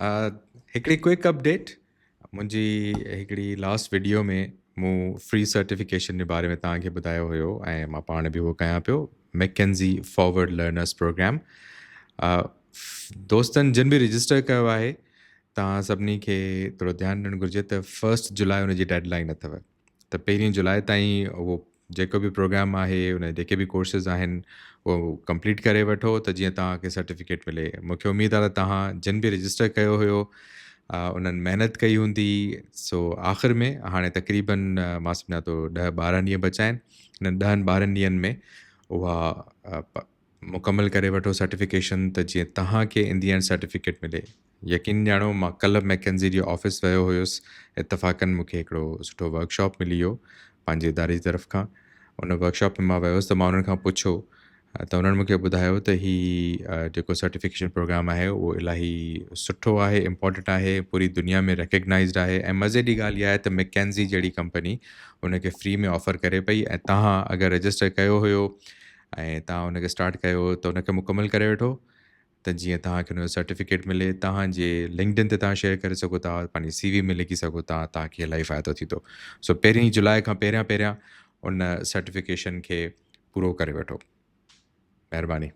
هڪڙي quick update منهنجي هڪڙي لاسٽ وڊيو ۾ مون فري سرٽيفڪيشن جي باري ۾ توهان کي ٻڌايو هيو ۽ مان پاڻ به اهو ڪيان پيو ميڪنزي فارورڊ لرنرس پروگرام. دوستن جن به رجسٽر ڪيو آهي توهان سڀني کي ٿورو ڌيان ڏيڻ گهرجي ته فرسٽ جولاء ان جي ڊيڊ لائن اٿو ته پهرين جولاء تائين اهو جيڪو به پروگرام آهي ان جا جيڪي به ڪورسز آهن اهو ڪمپليٽ ڪري وٺو ته جيئن توهان کي سرٽيفڪيٽ ملي. مون کي اميد آهي ته توهان جن به رجسٽر ڪيو هيو انهن محنت ڪئي هوندي. سو آخر ۾ هاڻي تقريبن مان سمجهان ٿو ڏهه ٻارهن ڏينهن بچا آهن. انهن ڏهن ٻارهن ڏينهن ۾ اها مڪمل ڪري وٺو سرٽيفڪيشن ته جيئن توهان کي ان the and certificate ملي. يقين ڄاڻو مان ڪلهه ميڪنزي جي آفيس ويو هيس اتفاقن مون کي هڪڙو سٺو ورڪشاپ ملي ويو پنهنجي اداري جي طرف کان ان ورڪشاپ ۾ مان ويس ته مان انهن کان پڇيو ته انهن مون کي ٻڌايو ته هي جيڪو سرٽيفڪيشن پروگرام آهي اهو الاهي سٺو آهي امپورٽنٽ آهي پوري دنيا ۾ ريڪگنائزڊ آهي ۽ مزي جي ڳالهه اها آهي ته ميڪنزي جهڙي ڪمپني ان کي فري ۾ آفر ڪري پئي ۽ توهان اگر رجسٽر ڪيو هيو ۽ توهان ان کي اسٽارٽ ڪيو ته ان کي مڪمل ڪري وٺو ته جيئن توهان کي ان جو سرٽيفڪيٽ ملي. توهان جي لنڪڊ ان تي توهان شيئر ڪري سگهو ٿا، پنهنجي سي وي ۾ لکي سگهو ٿا، توهان کي الاهي فائدو ٿيندو. سو پهرين جولاء کان پهريان پهريان ان سرٽيفڪيشن کي پورو ڪري وٺو. مهرباني.